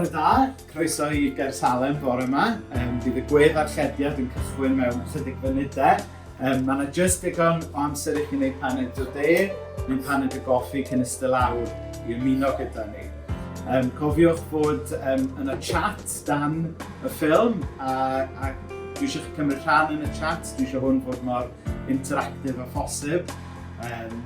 Bore da, croeso i Gaersalem bore yma. Um, bydd y gwedd-arllediad yn cychwyn mewn chydig funudau. Um, mae yna jyst digon o amser i chi wneud paned o de neu paned o goffi cyn ystod lawr i ymuno gyda ni. Um, cofiwch fod um, yna chat dan y ffilm a, a dwi eisiau chi cymryd rhan yn y chat, dwi eisiau hwn fod mor interactif a phosib. Um,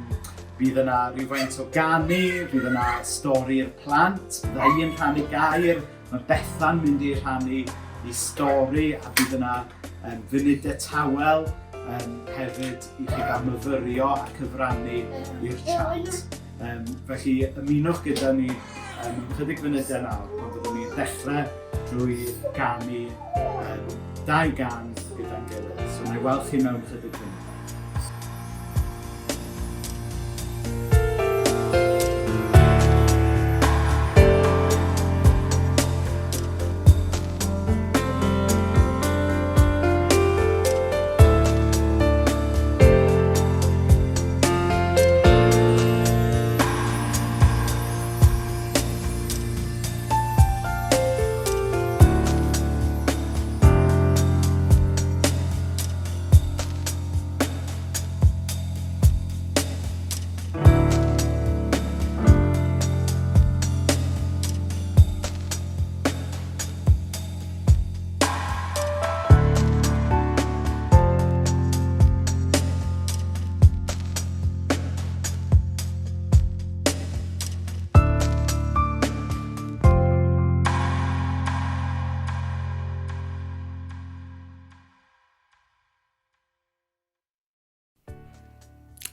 bydd yna rhywfaint o ganu, bydd yna stori'r plant, bydda i yn rhannu gair, mae Bethan mynd i rhannu i stori a bydd yna um, funudau tawel um, hefyd i chi gael myfyrio a cyfrannu i'r chat. Um, felly ymunwch gyda ni um, mewn chydig funudau nawr pan fyddwn ni'n dechrau drwy ganu um, dau gan gyda'n gilydd. So, na i weld chi mewn chydig funudau.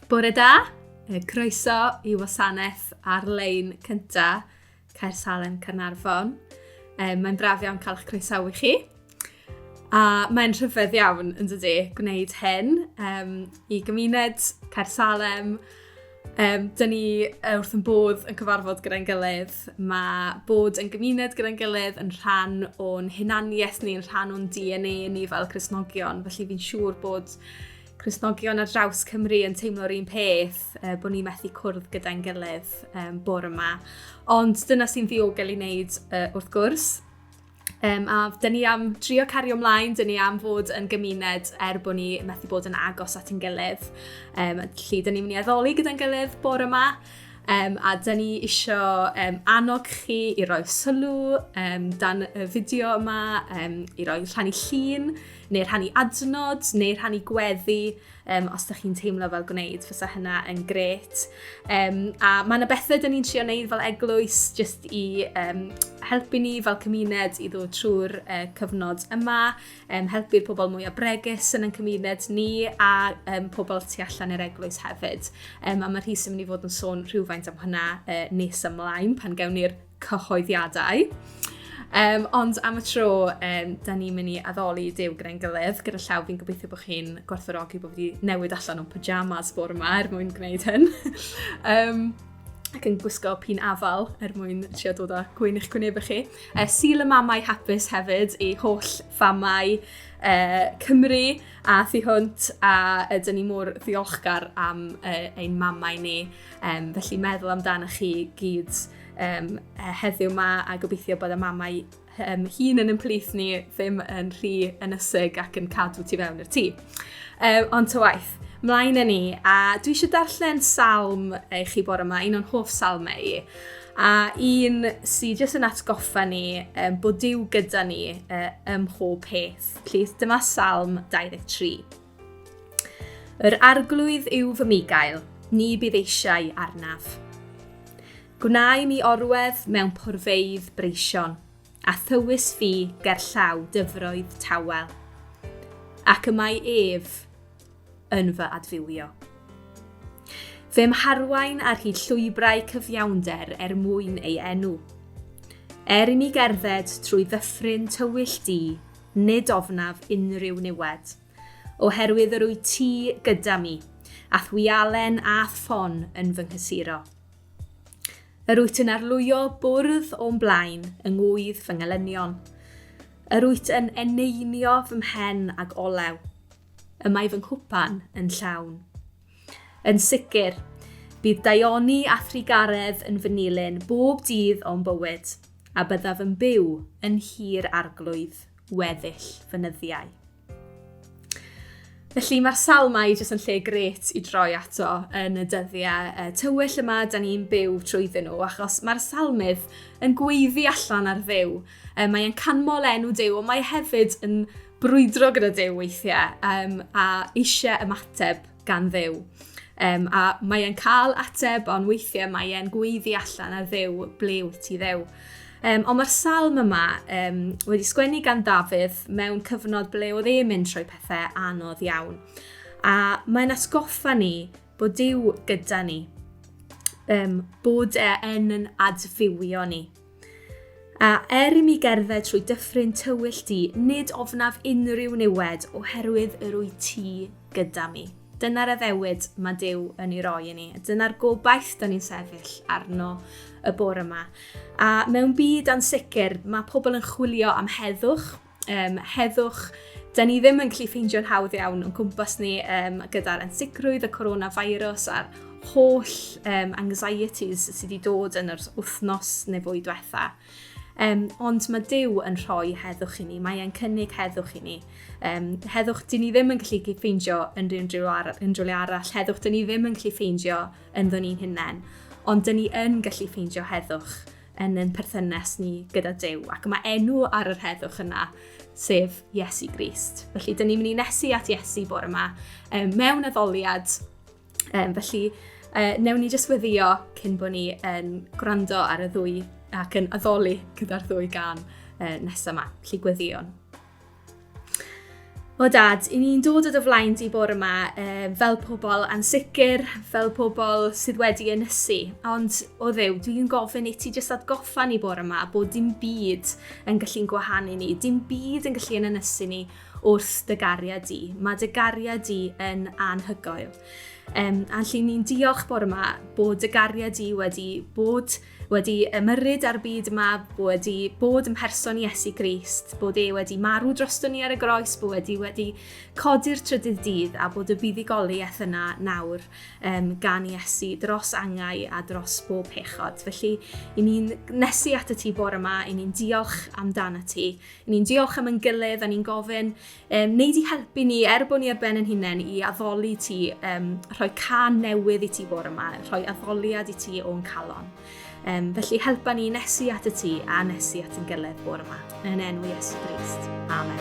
Bore da, croeso i wasanaeth ar-lein cynta Caersalem Caernarfon. Mae'n braf iawn cael eich croesawu chi. A mae'n rhyfedd iawn, yn dydy, gwneud hyn um, i gymuned Caersalem. Um, dyn ni wrth yn bodd yn cyfarfod gyda'n gilydd. Mae bod yn gymuned gyda'n gilydd yn rhan o'n hunaniaeth ni, yn rhan o'n DNA ni fel Cristnogion. Felly fi'n siŵr bod Cristnogion ar draws Cymru yn teimlo'r un peth, bod ni methu cwrdd gyda'n gilydd um, bore yma. Ond dyna sy'n ddiogel i wneud uh, wrth gwrs. Um, a dyn ni am drio cario ymlaen, dyn ni am fod yn gymuned er bod ni methu bod yn agos at ein gilydd. Um, felly, dyn ni'n mynd i addoli gyda'n gilydd bore yma. Um, a dyn ni isio um, annog chi i roi sylw um, dan y fideo yma, um, i roi rhannu llun, neu rhannu adnod, neu rhannu gweddi, um, os ydych chi'n teimlo fel gwneud, fysa hynna yn gret. Um, a mae yna bethau dyn ni'n trio wneud fel eglwys jyst i um, helpu ni fel cymuned i ddod trwy'r uh, cyfnod yma, um, helpu'r pobl mwyaf bregus yn ein cymuned ni a um, pobl tu allan i'r eglwys hefyd. Um, a mae Rhys yn mynd i fod yn sôn rhywfaint am hynna uh, nes ymlaen pan gewn ni'r cyhoeddiadau. Um, ond am y tro, um, da ni'n mynd i addoli Duw gyda'n gilydd. Gyda llaw, fi'n gobeithio bod chi'n gwerthfawrogi bod fi wedi newid allan o'n pyjamas bore yma er mwyn gwneud hyn. um, ac yn gwisgo pin afal er mwyn trio dod â gwyn i'ch gwynebau chi. Uh, Sul y mamau hapus hefyd i holl famau uh, Cymru a thu hwnt a uh, dyn ni mor ddiolchgar am uh, ein mamau ni. Um, felly meddwl amdano chi gyd um, heddiw ma a gobeithio bod y mamau um, hun yn ymplith ni ddim yn rhy ynysig ac yn cadw tu fewn i'r tŷ. Um, ond ta waith, mlaen â ni, a dwi eisiau darllen salm i chi bore yma, un o'n hoff salmau i. A un sydd jyst yn atgoffa ni um, bod Duw gyda ni uh, ym mhob peth. Felly dyma Salm 23. Yr arglwydd yw fy migail, ni bydd eisiau arnaf. Gwna i mi orwedd mewn porfeydd breision, a thywys fi gerllaw dyfroedd tawel. Ac y mae ef yn fy adfywio. Fe'm harwain ar hyd llwybrau cyfiawnder er mwyn ei enw. Er i mi gerdded trwy ddyffryn tywyll du, nid ofnaf unrhyw niwed. Oherwydd yr wyt ti gyda mi, a'th wialen a'th ffon yn fy nghysuro. Yr wyt yn arlwyo bwrdd o'm blaen yng ngwydd fy ngelynion. Yr wyt yn eneinio fy mhen ag olew. Y mae fy nghwpan yn llawn. Yn sicr, bydd daioni a thrugaredd yn fy nilyn bob dydd o'm bywyd. a byddaf yn byw yn nhir arglwydd weddill fy nyddiau. Felly mae'r salmau jyst yn lle grêt i droi ato yn y dyddiau tywyll yma da ni'n byw trwyddyn nhw, achos mae'r salmydd yn gweiddi allan ar Dduw. Mae e'n canmol enw Duw, ond mae e hefyd yn brwydro gyda Duw weithiau a eisiau ymateb gan Dduw. A mae e'n cael ateb, ond weithiau mae e'n gweiddi allan ar Dduw, ble wyt ti Dduw? Ond mae'r salm yma wedi sgwennu gan Dafydd mewn cyfnod ble oedd e'n mynd trwy pethau anodd iawn. A mae'n atgoffa ni bod Duw gyda ni, bod e yn yn adfywio ni. A er i mi gerdded trwy dyffryn tywyll di, nid ofnaf unrhyw niwed oherwydd yr wyt ti gyda mi. Dyna'r addewid mae Duw yn ei roi i ni. Dyna'r gobaith da ni'n sefyll arno y bore yma. A mewn byd ansicr, mae pobl yn chwilio am heddwch. Heddwch, da ni ddim yn gallu ffeindio'n hawdd iawn o'n cwmpas ni gyda'r ansicrwydd, y coronavirus a'r holl anxieties sydd wedi dod yn yr wythnos neu fwy diwetha. Ond mae Duw yn rhoi heddwch i ni, mae e'n cynnig heddwch i ni. Heddwch dyn ni ddim yn gallu ffeindio yn unrhyw le arall, heddwch dyn ni ddim yn gallu ffeindio ynddo ni'n hunain, ond dyn ni yn gallu ffeindio heddwch yn ein perthynas ni gyda Duw, ac mae enw ar yr heddwch yna, sef Iesu Grist. Felly, dyn ni'n mynd i nesu at Iesu bore yma, mewn addoliad. Felly, newn ni jyst weddio cyn bod ni yn gwrando ar y ddwy ac yn addoli gyda'r ddwy gân nesaf yma. Felly, gweddion. O dad, i ni'n dod o dy flaen di bore yma fel pobl ansicr, fel pobl sydd wedi ynysu. Ond, o Dduw, dwi'n gofyn i ti jyst atgoffa ni bore yma bod dim byd yn gallu'n gwahanu ni, dim byd yn gallu yn ynysu ni wrth dy gariad di. Mae dy gariad di yn anhygoel. A lle ni'n diolch bore yma bod dy gariad di wedi bod wedi ymyrryd â'r byd yma, wedi bod yn person Iesu Grist, bod e wedi marw drosto ni ar y groes, bod wedi codi'r trydydd dydd a bod y buddugoliaeth yna nawr gan Iesu dros angau a dros bob pechod. Felly, i ni'n nesu at y ti bore yma, i ni'n diolch amdano ti, i ni'n diolch am yn gilydd a ni'n gofyn wneud i helpu ni, er bod ni ar ben yn hunain, i addoli ti, rhoi cân newydd i ti bore yma, rhoi addoliad i ti o'n calon. Felly helpa ni nesu at y ti a nesu at yn gilydd bore yma. Yn enw Iesu Grist. Amen.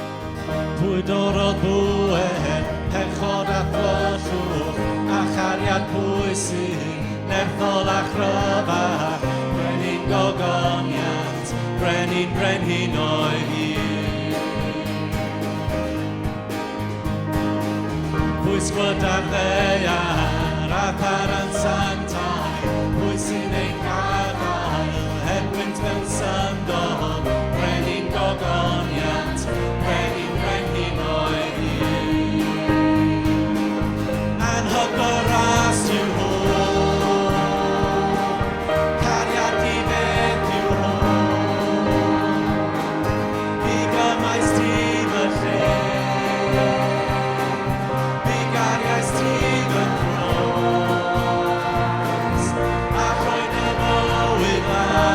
Pwy dorrodd bŵer, pechod a thyllwch, a chariad pwy sy'n nerthol a chryfach, brenin gogoniant, brenin brenhinoedd hir. Pwy sgwyd ar ddaear a tharan sanctaidd, pwy sy'n ein gadael heb wynt mewn syndod, brenin gogoniant, brenin brenhinoedd hir. Anhygoel ras yw hwn, cariad di-fedd yw hwn, mi gymaist ti fy lle, mi gariaist ti fy nghroes, a rhoi dy fywyd lawr,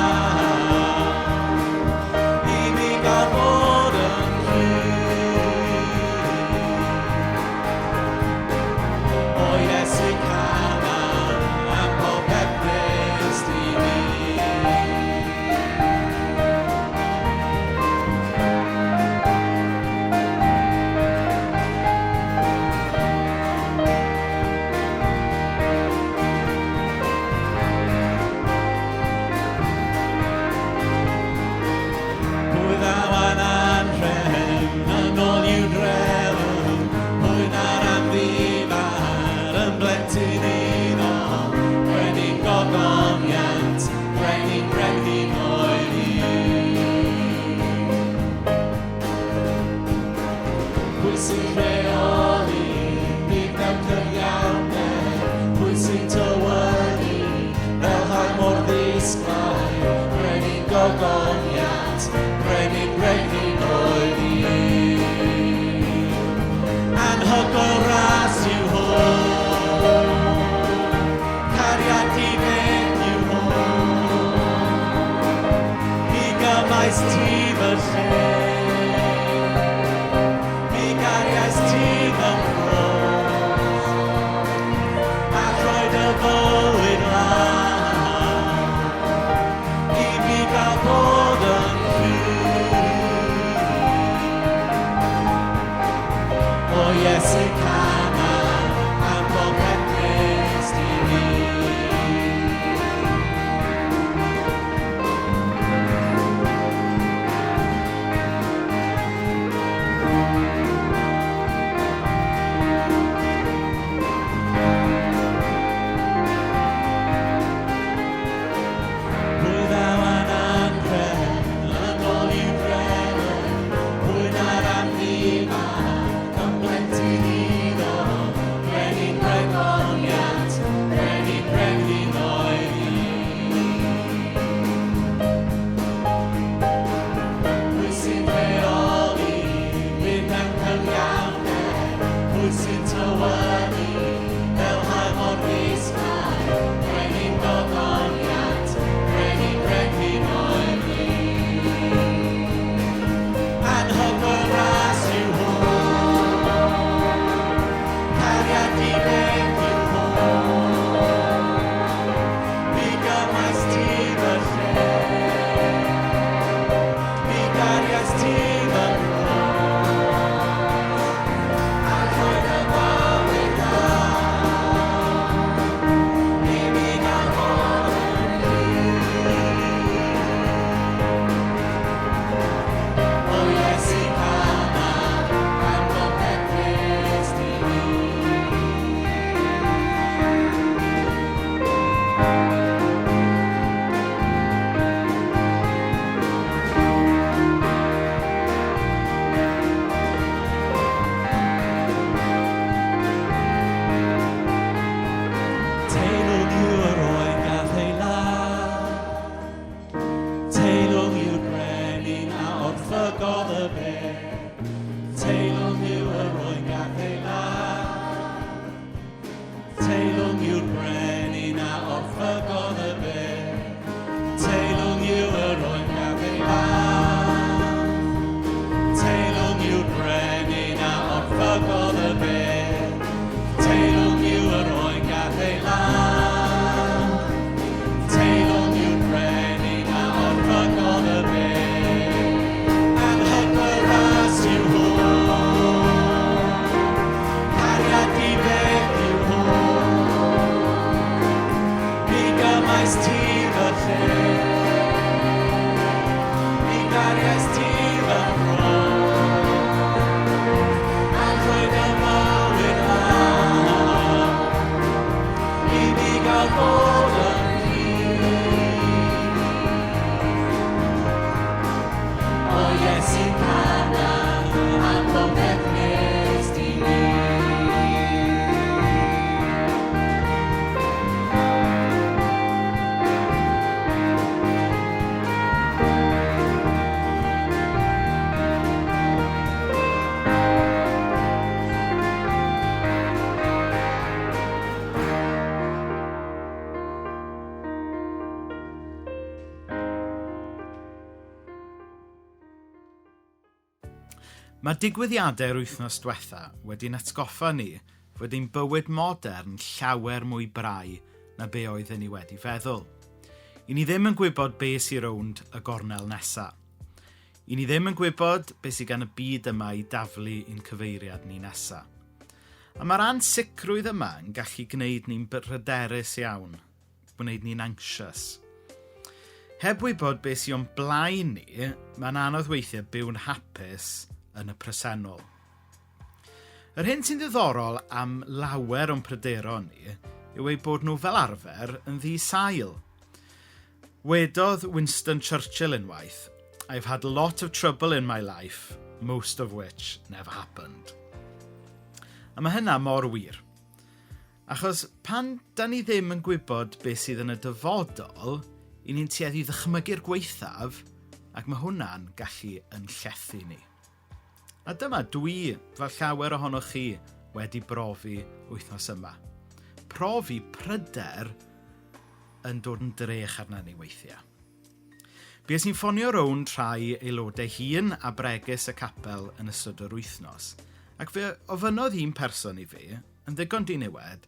Sy'n tywynnu fel haul mor ddisglair, Brenin gogoniant, Brenin brenhinoedd ni. Anhygoel ras yw hwn, cariad di-beth yw hwn. Mi gymais ti fy lle, mi gariais ti fy nghroes, a rhoi dy fywyd lawr, i mi gael bod yn rhydd. O Iesu Cana, am bopeth wnest i mi. Teilwng yw yr oen gath ei ladd, Teilwng yw'r brenin a orchfygodd y bedd, Teilwng yw yr oen gath ei ladd, Teilwng yw'r brenin a orchfygodd y bedd, Teilwng yw yr oen gath ei ladd, Teilwng yw'r brenin a orchfygodd y bedd, Teilwng yw yr oen gath ei ladd, Teilwng yw'r brenin a orchfygodd y bedd, Anhygoel ras yw hwn, cariad di-beth yw hwn. Mi gymais ti fy lle, mi gariais ti fy nghroes, a rhoi dy fywyd lawr, i mi gael bod yn rhydd. O Iesu Cana, am bopeth wnest i mi. Mae digwyddiadau'r wythnos diwetha wedi'n atgoffa ni fod ein bywyd modern llawer mwy brau na be oedden ni wedi feddwl. I ni ddim yn gwybod be sy'n rownd y gornel nesa. I ni ddim yn gwybod be sydd gan y byd yma i daflu i'n cyfeiriad ni nesa. A mae'r ansicrwydd yma yn gallu gwneud ni'n bryderus iawn, gwneud ni'n anxious. Heb wybod beth sy'n o'n blaen ni, mae'n anodd weithiau byw'n hapus yn y presennol. Yr hyn sy'n ddiddorol am lawer o'n pryderon ni yw eu bod nhw fel arfer yn ddi-sail. Wedodd Winston Churchill unwaith, I've had a lot of trouble in my life, most of which never happened. A mae hynna mor wir. Achos pan da ni ddim yn gwybod beth sydd yn y dyfodol, i ni'n tueddu ddychmygu'r gwaethaf, ac mae hwnna'n gallu yn llethu ni. A dyma dwi, fel llawer ohonoch chi, wedi brofi wythnos yma. Profi pryder yn dod yn drech arna ni weithiau. Bues i'n ffonio rownd rhai aelodau hŷn a bregus y capel yn ystod yr wythnos, ac fe ofynnodd un person i fi, yn ddigon diniwed,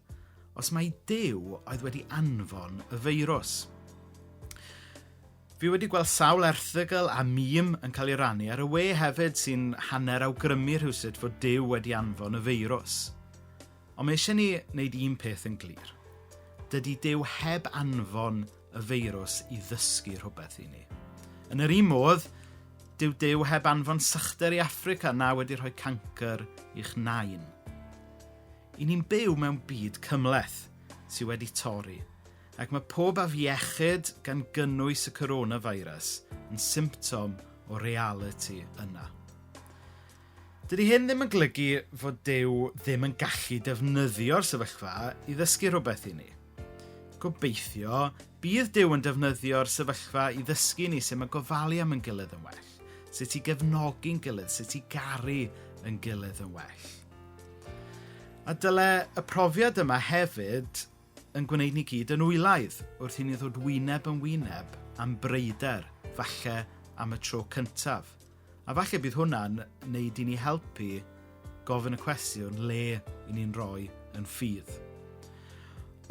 os mai Duw oedd wedi anfon y feirws. Fi wedi gweld sawl erthygl a meme yn cael ei rannu ar y we hefyd sy'n hanner awgrymu rhywsut fod Duw wedi anfon y feirws. Ond mae eisiau ni wneud un peth yn glir. Dydy Duw heb anfon y feirws i ddysgu rhywbeth i ni. Yn yr un modd, dyw Duw heb anfon sychder i Affrica na wedi rhoi cancr i'ch nain. I ni'n byw mewn byd cymhleth sydd wedi torri, ac mae pob afiechyd gan gynnwys y coronavirus yn symptom o realiti yna. Dydy hyn ddim yn golygu fod Duw ddim yn gallu defnyddio'r sefyllfa i ddysgu rhywbeth i ni. Gobeithio, bydd Duw yn defnyddio'r sefyllfa i ddysgu ni sut mae gofalu am yn gilydd yn well, sut i gefnogi'n gilydd, sut i garu yn gilydd yn well. A dyle y profiad yma hefyd yn gwneud ni gyd yn wylaidd wrth i ni ddod wyneb yn wyneb am bryder, falle am y tro cyntaf. A falle bydd hwnna'n neud i ni helpu gofyn y cwestiwn le i ni'n rhoi yn ffydd.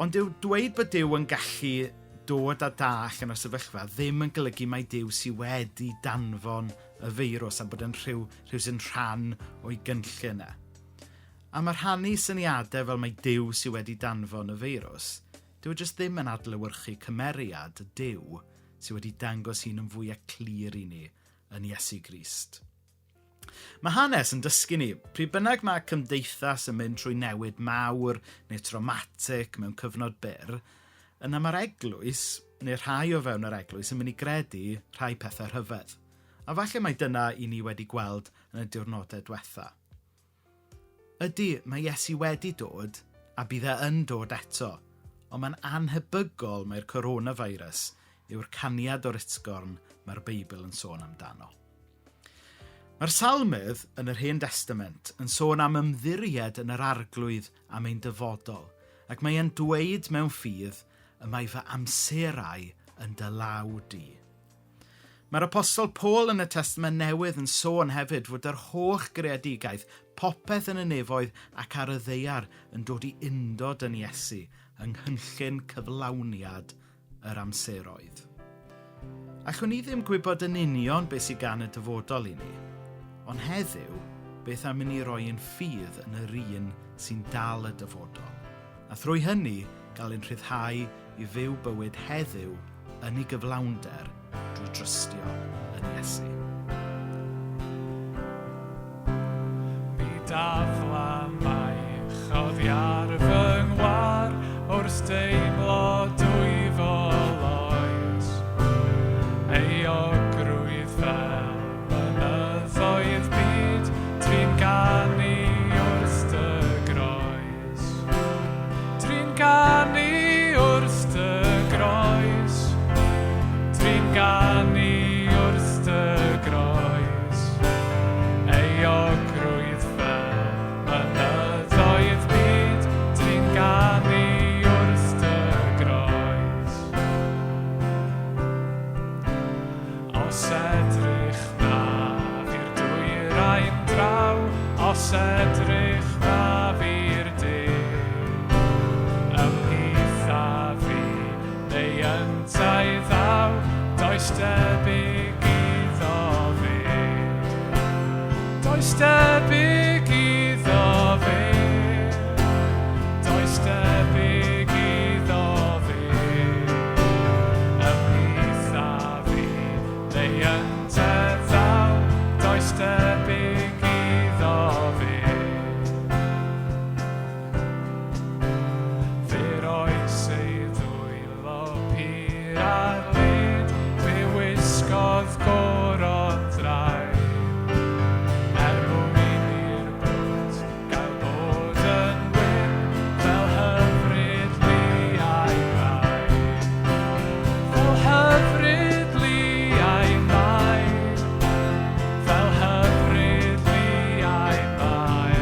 Ond dyw dweud bod Duw yn gallu dod â da allan o'r sefyllfa ddim yn golygu mai Duw sydd wedi danfon y feirws a bod yn rhyw, rhyw sy'n rhan o'i gynllun e. A mae rhannu syniadau fel mai Duw sydd wedi danfon y feirws, dyw e jyst ddim yn adlewyrchu cymeriad y Duw sydd wedi dangos hun yn fwyaf clir i ni yn Iesu Grist. Mae hanes yn dysgu ni, pryd bynnag mae cymdeithas yn mynd trwy newid mawr neu traumatic mewn cyfnod byr, yna mae'r eglwys, neu rhai o fewn yr eglwys, yn mynd i gredu rhai pethau rhyfedd. A falle mai dyna i ni wedi gweld yn y diwrnodau diwetha. Ydy, mae Iesu wedi dod, a bydd e yn dod eto, ond mae'n anhebygol mai'r coronavirus yw'r caniad o'r utgorn mae'r Beibl yn sôn amdano. Mae'r Salmydd yn yr Hen Destament yn sôn am ymddiried yn yr Arglwydd am ein dyfodol, ac mae e'n dweud mewn ffydd y mae fy amserau yn dy law di. Mae'r Apostol Paul yn y Testament Newydd yn sôn hefyd fod yr holl greadigaeth, popeth yn y nefoedd ac ar y ddaear yn dod i undod yn Iesu yng nghynllun cyflawniad yr amseroedd. Allwn ni ddim gwybod yn union beth sydd gan y dyfodol i ni, ond heddiw, beth am i ni roi ein ffydd yn yr un sy'n dal y dyfodol, a thrwy hynny gael ein rhyddhau i fyw bywyd heddiw yn ei gyflawnder drwy drystio yn Iesu. Mi dafla maich oddi ar fy ngwar wrth deimlo dwyfol oes. Euogrwydd fel mynyddoedd byd, trin ganu wrth dy groes. Trin ganu wrth dy groes. Trin ganu wrth dy groes. Euogrwydd fel mynyddoedd byd, trin ganu wrth dy groes. Os edrych naf i'r dwyrain draw, os edrych naf i'r de, ymhlith a fi neu yntau ddaw, does debyg iddo fe. Does debyg iddo fe. Does debyg iddo fe. Ymhlith a fi neu ynte ddaw, does debyg iddo fe. Fe roes ei ddwylo pur ar led, fe wisgodd goron ddraig. Er mwyn i'r bwt gael bod yn wyn, fel hyfryd liau mai. Fel hyfryd liau mai. Fel hyfryd liau mai.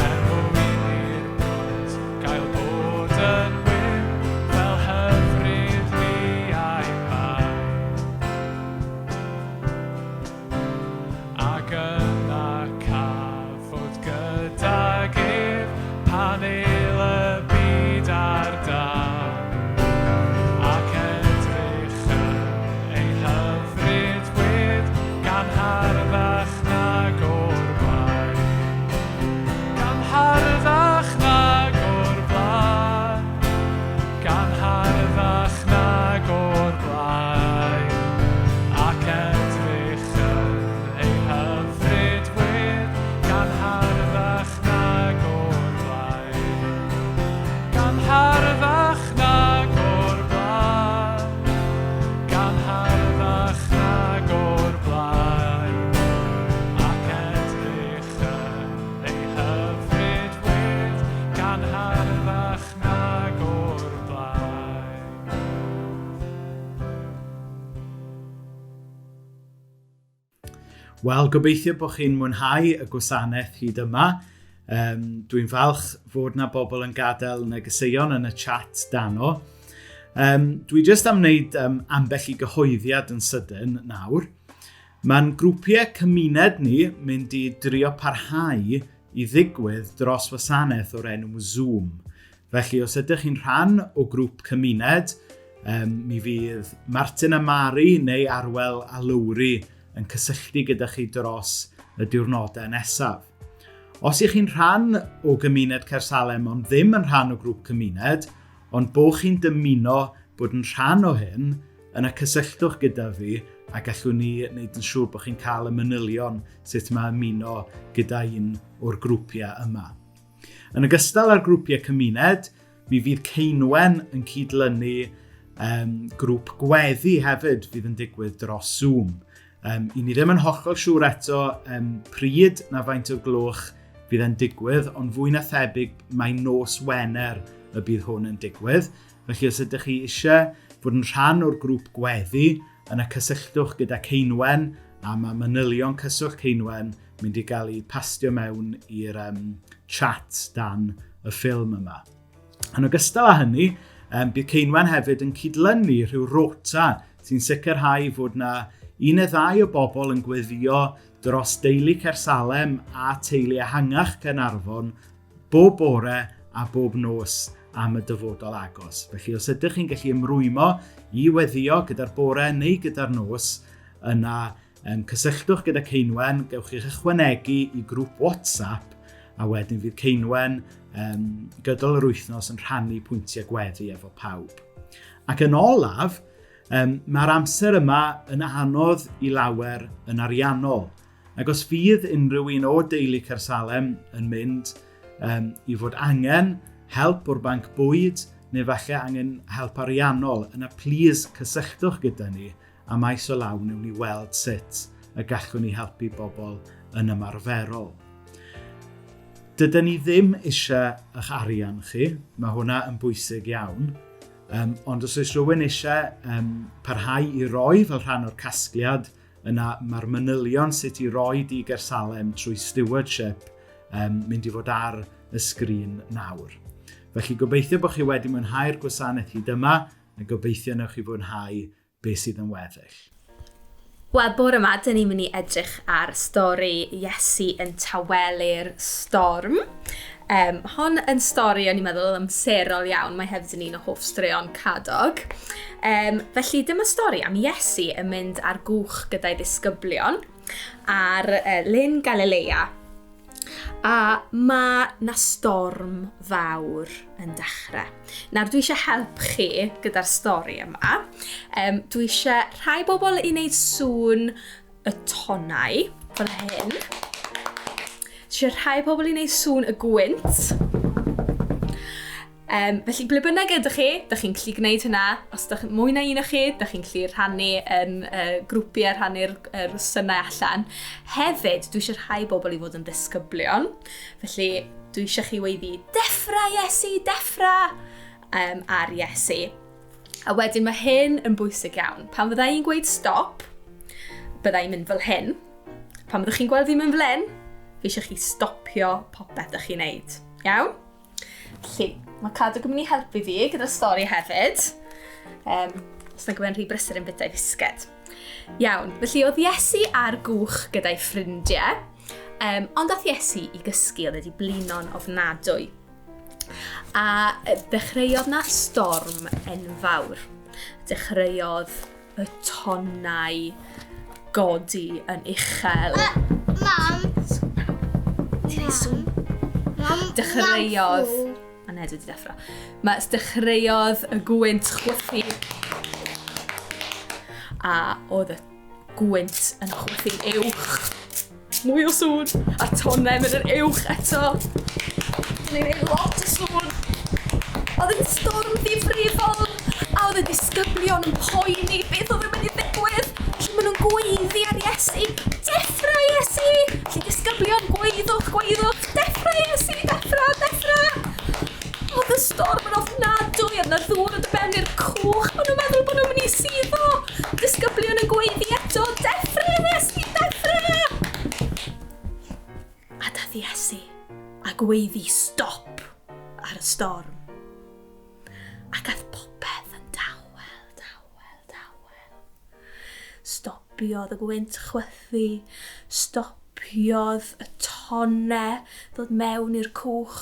Er mwyn i'r bwt gael bod yn wyn, fel hyfryd liau mai. Ac yna cafodd gydag ef pan el y byd ar dân, ac edrych yn ei hyfryd wedd gan harddach nag o'r blaen. Gan harddach nag o'r blaen, gan harddach nag o'r blaen, ac edrych yn ei hyfryd wedd gan harddach nag o'r blaen. Gan harddach nag o'r blaen, gan harddach nag o'r blaen, ac edrych yn ei hyfryd wedd gan harddach nag o'r blaen. Wel, gobeithio bod chi'n mwynhau y gwasanaeth hyd yma. Dwi'n falch fod na bobl yn gadael negeseuon yn y chat dano. Dwi jyst am wneud ambell i gyhoeddiad yn sydyn nawr. Mae'n grwpiau cymuned ni mynd i drio parhau i ddigwydd dros wasanaeth o'r enw Zoom. Felly os ydych chi'n rhan o grŵp cymuned, mi fydd Martin a Mari neu Arwel a Lowri yn cysylltu gyda chi dros y diwrnodau nesaf. Os ych chi'n rhan o gymuned Caersalem ond ddim yn rhan o grŵp cymuned, ond bo chi'n dymuno bod yn rhan o hyn, yna cysylltwch gyda fi a gallwn ni wneud yn siŵr bod chi'n cael y manylion sut mae ymuno gyda un o'r grwpiau yma. Yn ogystal â'r grwpiau cymuned, mi fydd Ceinwen yn cydlynu grŵp gweddi hefyd fydd yn digwydd dros Zoom. I ni ddim yn hollol siŵr eto pryd na faint o gloch fydd e'n digwydd, ond fwy na thebyg mae nos Wener y bydd hwn yn digwydd. Felly os ydych chi eisiau fod yn rhan o'r grŵp gweddi, yna cysylltwch gyda Ceinwen, a mae manylion cyswllt Ceinwen mynd i gael eu pastio mewn i'r chat dan y ffilm yma. Yn ogystal â hynny, bydd Ceinwen hefyd yn cydlynu rhyw rota sy'n sicrhau fod na un neu ddau o bobl yn gweddio dros deulu Caersalem a teulu ehangach Caernarfon bob bore a bob nos am y dyfodol agos. Felly os ydych chi'n gallu ymrwymo i weddio gyda'r bore neu gyda'r nos, yna cysylltwch gyda Ceinwen, gewch chi'ch ychwanegu i grŵp WhatsApp a wedyn fydd Ceinwen gydol yr wythnos yn rhannu pwyntiau gweddi efo pawb. Ac yn olaf, mae'r amser yma yn anodd i lawer yn ariannol. Ac os fydd unrhyw un o deulu Caersalem yn mynd i fod angen help o'r banc bwyd neu falle angen help ariannol, yna plis cysylltwch gyda ni a maes o law wnewn ni weld sut y gallwn ni helpu bobl yn ymarferol. Dydyn ni ddim eisiau eich arian chi, mae hwnna yn bwysig iawn, ond os oes rhywun eisiau parhau i roi fel rhan o'r casgliad, yna mae'r manylion sut i roi di Gersalem trwy stewardship mynd i fod ar y sgrin nawr. Felly gobeithio bod chi wedi mwynhau'r gwasanaeth hyd yma, a gobeithio newch chi fwynhau beth sydd yn weddill. Wel, bore yma, dyn ni'n mynd i edrych ar stori Iesu yn tawelu'r storm. Hon yn stori, o'n i'n meddwl, amserol iawn. Mae hefyd yn un o hoff straeon Cadog. Felly, dyma stori am Iesu yn mynd ar gwch gyda'i ddisgyblion ar Lyn Galilea. A mae 'na storm fawr yn dechrau. Nawr, dwi eisiau help chi gyda'r stori yma. Dwi eisiau rhai bobl i wneud sŵn y tonnau, fel hyn. Dwi eisiau rhai bobl i wneud sŵn y gwynt. Felly, ble bynnag ydych chi, dych chi'n gallu gwneud hynna. Os dych mwy na un o chi, dych chi'n gallu rhannu yn grwpiau, rhannu'r synau allan. Hefyd, dwi eisiau rhai bobl i fod yn ddisgyblion. Felly, dwi eisiau chi weiddi, deffra Iesu, deffra! Ar Iesu. A wedyn mae hyn yn bwysig iawn. Pan fydda i'n gweud stop, bydda i'n mynd fel hyn. Pan byddwch chi'n gweld fi'n mynd fel hyn, fi eisiau chi stopio popeth ydych chi'n neud. Iawn? Felly, mae Cadog yn mynd i helpu fi gyda'r stori hefyd. Os nag yw'n rhy brysur yn bwyta ei fisged. Iawn, felly oedd Iesu ar gwch gyda'i ffrindiau, ond ath Iesu i gysgu, oedd wedi blino'n ofnadwy. A dechreuodd na storm enfawr. Dechreuodd y tonnau godi yn uchel. Mam! Ti'n ei sŵn? Mam, Dechreuodd... A Ned wedi deffro. Mae dechreuodd y gwynt chwythu. A oedd y gwynt yn chwythu'n uwch. Mwy o sŵn. A'r tonnau mynd yn uwch eto. Ni'n ei lot o sŵn. Oedd yn storm ddifrifol. A oedd y disgyblion yn poeni beth oedd yn mynd i ddigwydd. Felly maen nhw'n gweiddi ar Iesu. Deffra Iesu! Felly disgyblion, gweiddiwch, gweiddiwch. Deffra Iesu, deffra, deffra! Oedd y storm yn ofnadwy, oedd na ddŵr yn dod mewn i'r cwch. Maen nhw'n meddwl bod nhw'n mynd i suddo. Disgyblion yn gweiddi eto, deffra Iesu, deffra! A dath Iesu a gweiddi stop ar y storm. Ac ath popeth yn dawel, dawel, dawel. Stopiodd y gwynt chwythu, stopiodd y tonne ddod mewn i'r cwch,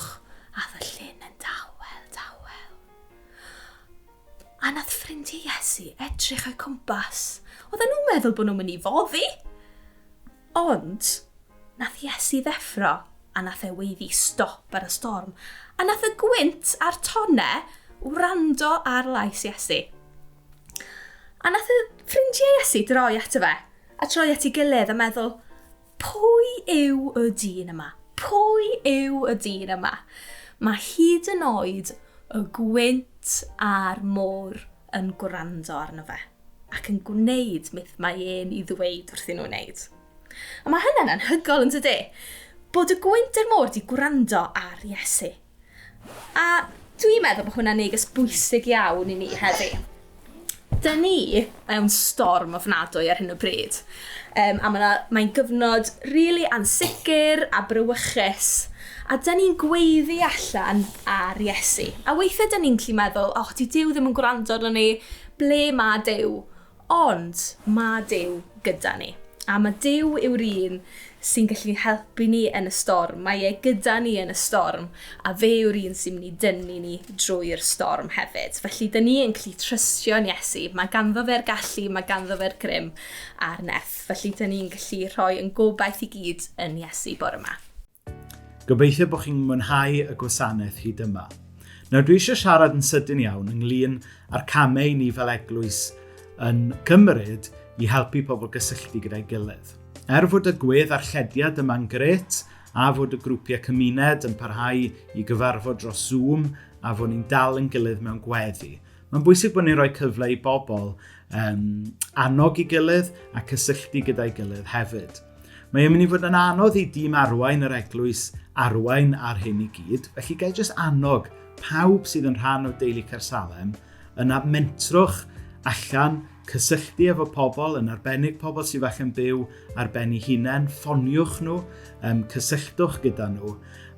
a y llyn yn dawel, dawel. A nath ffrindiau Iesu edrych o'i cwmpas. Oedden nhw'n meddwl bod nhw'n mynd i foddi. Ond, nath Iesu ddeffro a nath e weiddi stop ar y storm. A nath y gwynt a'r tonne wrando ar lais Iesu. A nath y ffrindiau Iesu droi ato fe, a troi at ei gilydd a meddwl, pwy yw y dyn yma? Pwy yw y dyn yma? Mae hyd yn oed y gwynt a'r môr yn gwrando arno fe ac yn gwneud beth mae e'n i ddweud wrthyn nhw wneud. A mae hynny'n anhygoel yn dydy, bod y gwynt a'r môr di gwrando ar Iesu. A dwi'n meddwl bod hwnna'n neges bwysig iawn i ni heddi. Dyn ni mewn storm ofnadwy ar hyn o bryd. A mae'n gyfnod rili ansicr a brawychus. A dyn ni'n gweiddi allan ar Iesu. A weithiau dyn ni'n gallu meddwl, oh, di Duw ddim yn gwrando arno ni, ble mae Duw? Ond mae Duw gyda ni. A mae Duw yw'r un sy'n gallu helpu ni yn y storm. Mae e gyda ni yn y storm, a fe yw'r un sy'n mynd i dynnu ni drwy'r storm hefyd. Felly, dyn ni yn gallu trystio yn Iesu. Mae ganddo fe'r gallu, mae ganddo fe'r grym a'r nerth. Felly, dyn ni'n gallu rhoi yn gobaith i gyd yn Iesu bore yma. Gobeithio bod chi'n mwynhau y gwasanaeth hyd yma. Nawr dwi eisiau siarad yn sydyn iawn ynglyn â'r camau i ni fel eglwys yn cymryd i helpu pobl gysylltu gyda'i gilydd. Er fod y gwedd arllediad yma'n gret a fod y grwpiau cymuned yn parhau i gyfarfod dros Zoom a fod ni'n dal yn gilydd mewn gweddi, mae'n bwysig bod ni'n rhoi cyfle i bobl annog i gilydd a cysylltu gyda'i gilydd hefyd. Mae e'n mynd i fod yn anodd i dîm arwain yr eglwys arwain ar hyn i gyd, felly gai jyst annog pawb sydd yn rhan o deulu Caersalem yna mentrwch allan, cysylltu efo pobl, yn arbennig pobl sydd falle'n byw ar ben eu hunain, ffoniwch nhw, cysylltwch gyda nhw.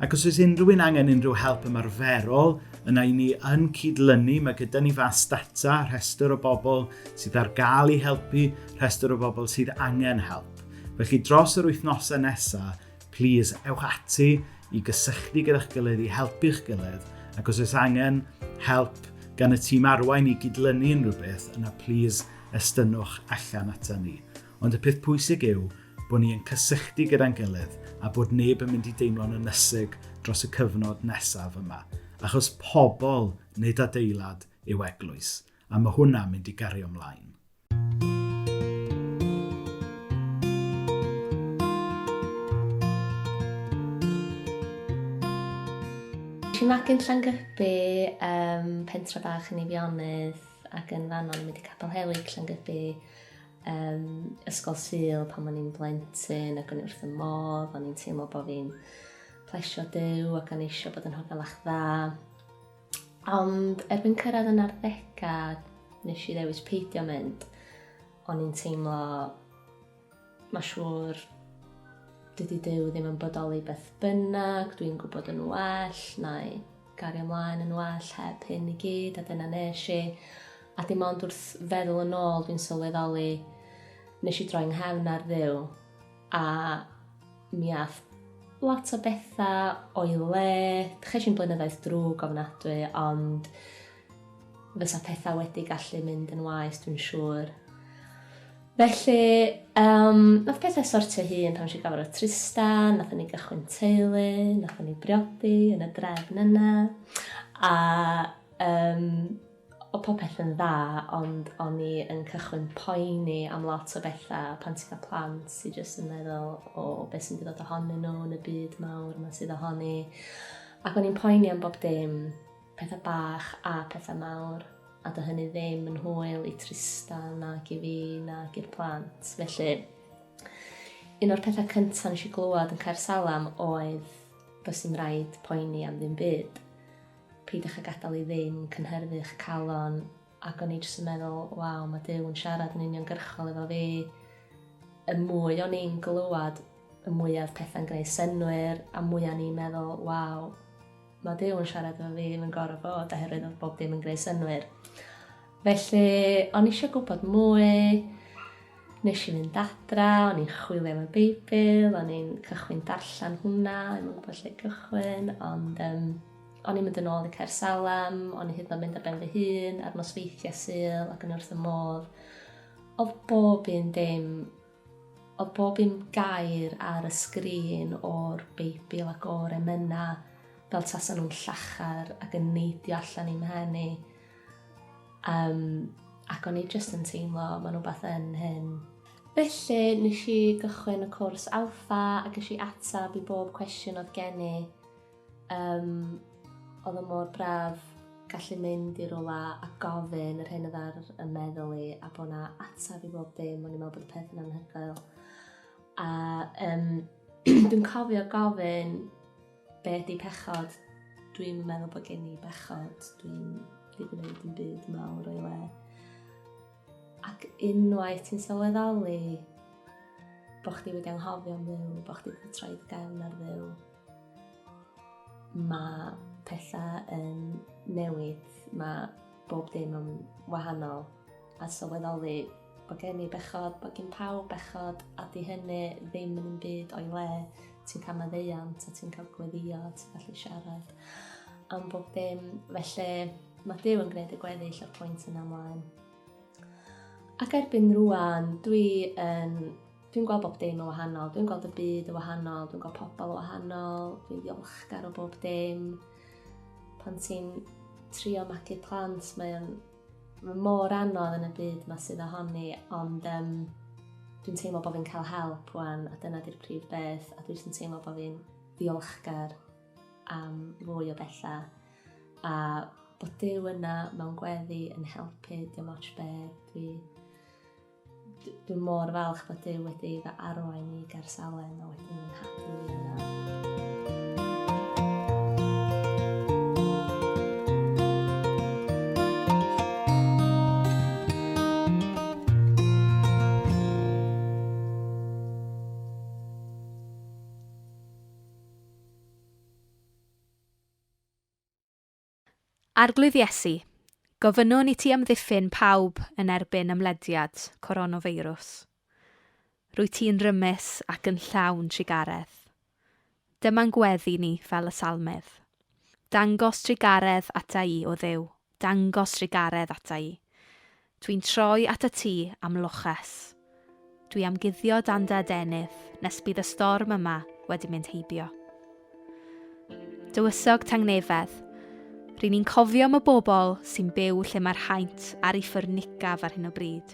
Ac os oes unrhyw un angen unrhyw help ymarferol, yna i ni yn cydlynu, mae gyda ni fas data, rhestr o bobl sydd ar gael i helpu, rhestr o bobl sydd angen help. Felly dros yr wythnosau nesaf, please, ewch ati i gysylltu gyda'ch gilydd, i helpu'ch gilydd, ac os oes angen help gan y tîm arwain i gydlynu unrhyw beth, yna please estynnwch allan ata ni. Ond y peth pwysig yw bod ni yn cysylltu gyda'n gilydd a bod neb yn mynd i deimlo'n ynysig dros y cyfnod nesaf yma. Achos pobl nid adeilad yw eglwys, a mae hwnna'n mynd i gario ymlaen. Nes i magu'n Llangybi, pentre bach yn Eifionydd, ac yn fanno o'n i'n mynd i Capel Helig, Llangybi, Ysgol Sul pan o'n i'n blentyn, ac o'n i wrth y modd, o'n i'n teimlo bod fi'n plesio Duw ac o'n i eisiau bod yn hogan fach dda. Ond erbyn cyrraedd yn arddegau, nes i ddewis peidio mynd. O'n i'n teimlo, mae siŵr, dydy Duw ddim yn bodoli beth bynnag, dwi'n gwybod yn well, na i gario ymlaen yn well heb hyn i gyd, a dyna nes i. A dim ond wrth feddwl yn ôl dwi'n sylweddoli, nes i droi nghefn ar Dduw, a mi ath lot o bethau o'i le. Ches i'n blynyddoedd drwg ofnadwy, ond fysa pethau wedi gallu mynd yn waeth, dwi'n siŵr. Felly, nath pethau sortio hun pan nes i gyfarfod Tristan, nathon ni gychwyn teulu, nathon ni briodi yn y drefn yna, a o popeth yn dda, ond o'n i yn cychwyn poeni am lot o bethau pan ti'n cael plant sy'n jyst yn meddwl o beth sy'n dod ohonyn nhw yn y byd mawr yma sydd ohoni. Ac o'n i'n poeni am bob dim, pethau bach a pethau mawr, a do hynny ddim yn hwyl i Tristan nag i fi nag i'r plant. Felly, un o'r pethau cyntaf nes i glywed yn Caersalem oedd does dim rhaid poeni am ddim byd. Peidiwch â gadael i ddim cynhyrfu'ch calon, ac o'n i jyst yn meddwl, waw, mae Duw yn siarad yn uniongyrchol efo fi. Y mwy o'n i'n glywed, y mwyaf pethau'n gwneud synnwyr, a mwyaf ni'n meddwl, waw, mae Duw yn siarad efo fi, mae'n gorfod fod, oherwydd oedd bob dim yn gwneud synnwyr. Felly, o'n i eisiau gwybod mwy, nes i fynd adra, o'n i'n chwilio am y Beibl, o'n i'n cychwyn darllen hwnna, o'n i'n gwybod lle cychwyn, ond um, o'n i'n mynd yn ôl i Caersalem, o'n i hyd yn oed mynd ar ben fy hun, ar nosweithiau Sul, ac o'n i wrth y modd. Oedd bob un dim, oedd bob un gair ar y sgrin o'r Beibl ac o'r emynau, fel tasa nhw'n llachar ac yn neidio allan i'm mhen i. Um, ac o'n i jyst yn teimlo, mae'n rhywbeth yn hyn. Felly, nes i gychwyn y cwrs Alpha a ges i atab i bob cwestiwn oedd gen i. Um, oedd o mor braf gallu mynd i rywle a gofyn yr hyn oedd ar y meddwl i a bod 'na atab i bob dim. O'n i'n meddwl bod y peth yn anhygoel. A um, dwi'n cofio gofyn be ydi pechod. Dwi'n meddwl bod gen i bechod. Dwi'n di gwneud dim byd mawr o'i le. Ac unwaith ti'n sylweddoli bod chdi wedi anghofio am Dduw, bod chdi wedi troi dy gefn ar Dduw, mae pethau yn newid, mae bob dim yn wahanol a sylweddoli bod gen i bechod, bod gen pawb bechod a di hynny ddim yn un byd o'i le. Ti'n cael maddeuant a ti'n cael gweddio, ti'n gallu siarad am bob dim. Felly mae Duw yn gwneud y gweddill o'r pwynt yna ymlaen. Ac erbyn rwan, dwi yn Dwi'n gweld bob dim yn wahanol, dwi'n gweld y byd yn wahanol, dwi'n gweld pobl yn wahanol, dwi'n ddiolchgar o bob dim. Pan ti'n trio magu plant, mae'n mae mor anodd yn y byd ma sydd ohoni, ond um, dwi'n teimlo bod fi'n cael help wan, a dyna di'r prif beth, a dwi'n teimlo bod fi'n ddiolchgar am fwy o bethau, a bod Duw yna mewn gweddi yn helpu, dim ots be, dwi Dwi mor falch bod Duw wedi fy arwain i Gaersalem a wedi fy nghadw i yna. Arglwydd Iesu, gofynnwn i ti amddiffyn pawb yn erbyn ymlediad coronafeirws. Rwyt ti'n rymus ac yn llawn trugaredd. Dyma'n gweddi ni fel y salmydd. Dangos trugaredd ata i, o Dduw, dangos trugaredd ata i. Dwi'n troi atat ti am loches. Dwi am guddio dan dy adenydd nes bydd y storm yma wedi mynd heibio. Dywysog Tangnefedd, ry'n ni'n cofio am y bobl sy'n byw lle mae'r haint ar ei ffyrnicaf ar hyn o bryd,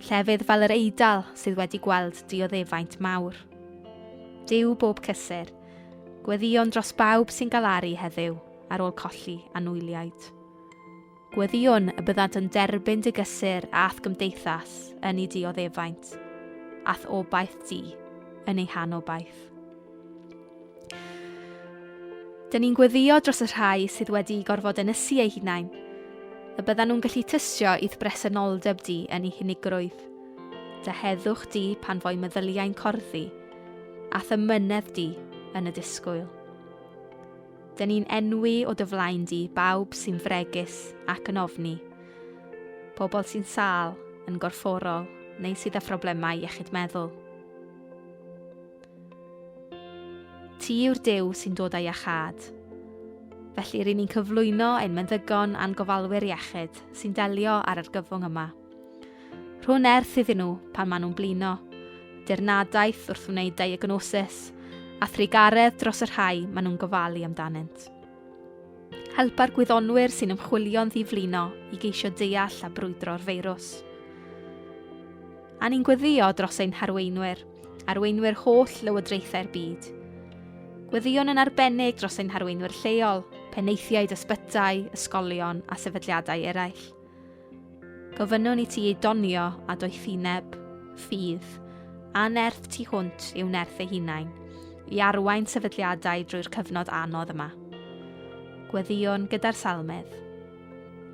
llefydd fel yr Eidal sydd wedi gweld dioddefaint mawr. Duw bob cysur, gweddïon dros bawb sy'n galaru heddiw ar ôl colli anwyliaid. Gweddïwn y byddant yn derbyn dy gysur a'th gymdeithas yn ei dioddefaint, a'th obaith di yn ei hanobaith. Dyn ni'n gweddio dros y rhai sydd wedi gorfod ynysu eu hunain, y byddan nhw'n gallu tystio i'th bresenoldeb di yn eu hunigrwydd, dy heddwch di pan fo'i meddyliau'n corddi, a'th ymynedd di yn y disgwyl. Dyn ni'n enwi o dy flaen di bawb sy'n fregus ac yn ofni, pobl sy'n sâl, yn gorfforol neu sydd â phroblemau iechyd meddwl. Ti yw'r Duw sy'n dod â iachâd. Felly ry'n ni'n cyflwyno ein meddygon a'n gofalwyr iechyd sy'n delio â'r argyfwng yma. Rho nerth iddyn nhw pan maen nhw'n blino, dirnadaeth wrth wneud diagnosis, a thrugaredd dros y rhai maen nhw'n gofalu amdanynt. Helpa'r gwyddonwyr sy'n ymchwilio'n ddiflino i geisio deall a brwydro'r feirws. A ni'n gweddio dros ein harweinwyr, arweinwyr holl lywodraethau'r byd. Gweddïwn yn arbennig dros ein harweinwyr lleol, penaethiaid ysbytai, ysgolion a sefydliadau eraill. Gofynnwn i ti ei donio â doethineb, ffydd, a nerth tu hwnt i'w nerth eu hunain, i arwain sefydliadau drwy'r cyfnod anodd yma. Gweddïwn gyda'r salmydd.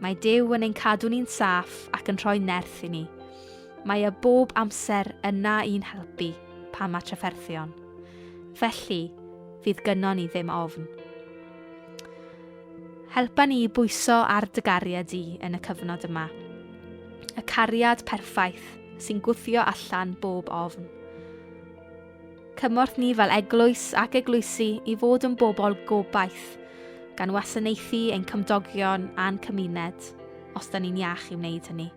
Mae Duw yn ein cadw ni'n saff ac yn rhoi nerth i ni. Mae e bob amser yna i'n helpu pan mae trafferthion. Felly, fydd gynnon ni ddim ofn. Helpa ni i bwyso ar dy gariad di yn y cyfnod yma. Y cariad perffaith sy'n gwthio allan bob ofn. Cymorth ni fel eglwys ac eglwysi i fod yn bobl gobaith, gan wasanaethu ein cymdogion a'n cymuned, os da ni'n iach i wneud hynny.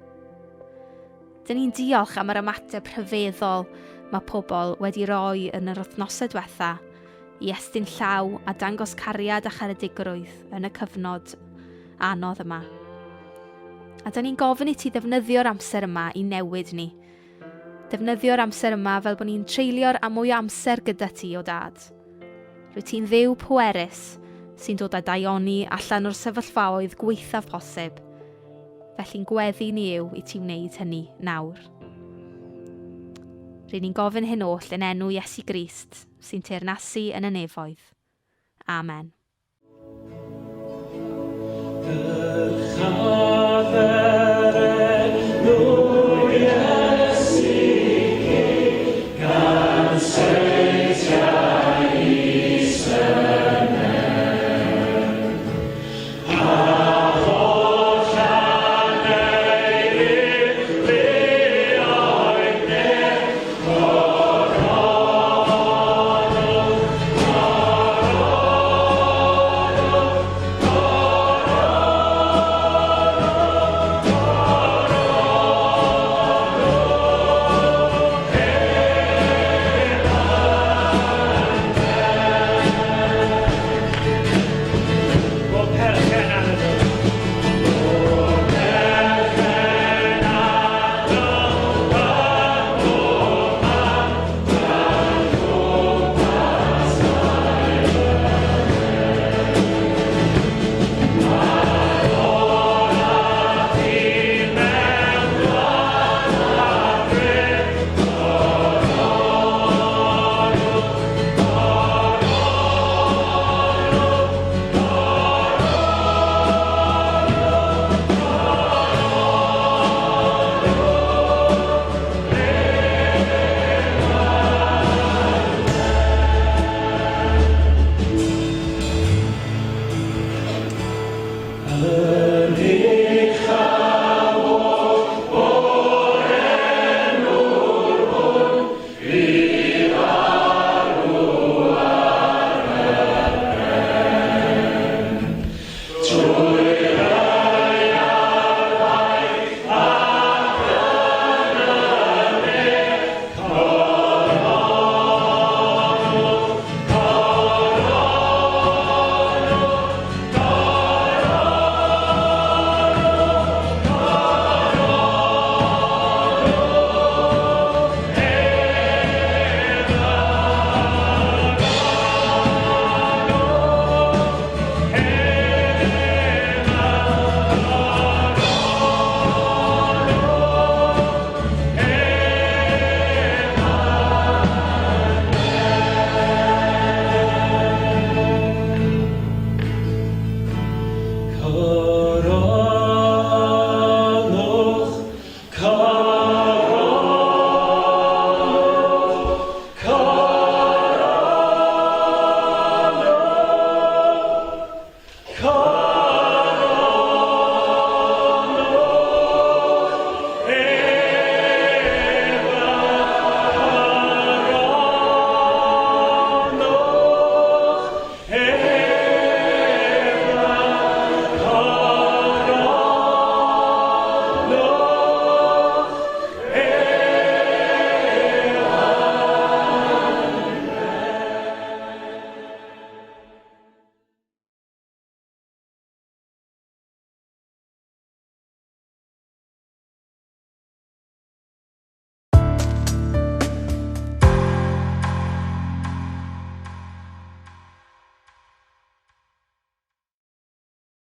Dyn ni'n diolch am yr ymateb rhyfeddol mae pobl wedi rhoi yn yr wythnosau diwetha i estyn llaw a dangos cariad a charedigrwydd yn y cyfnod anodd yma. A dyn ni'n gofyn i ti ddefnyddio'r amser yma i newid ni. Defnyddio'r amser yma fel bod ni'n treulio'r a mwy o amser gyda ti, o dad. Rwyt ti'n ddiw pwerus sy'n dod â daioni allan o'r sefyllfaoedd gwaethaf posib. Felly'n gweddi ni yw i ti wneud hynny nawr. Ry'n ni'n gofyn hyn oll yn enw Iesu Grist sy'n teyrnasu yn y nefoedd. Amen.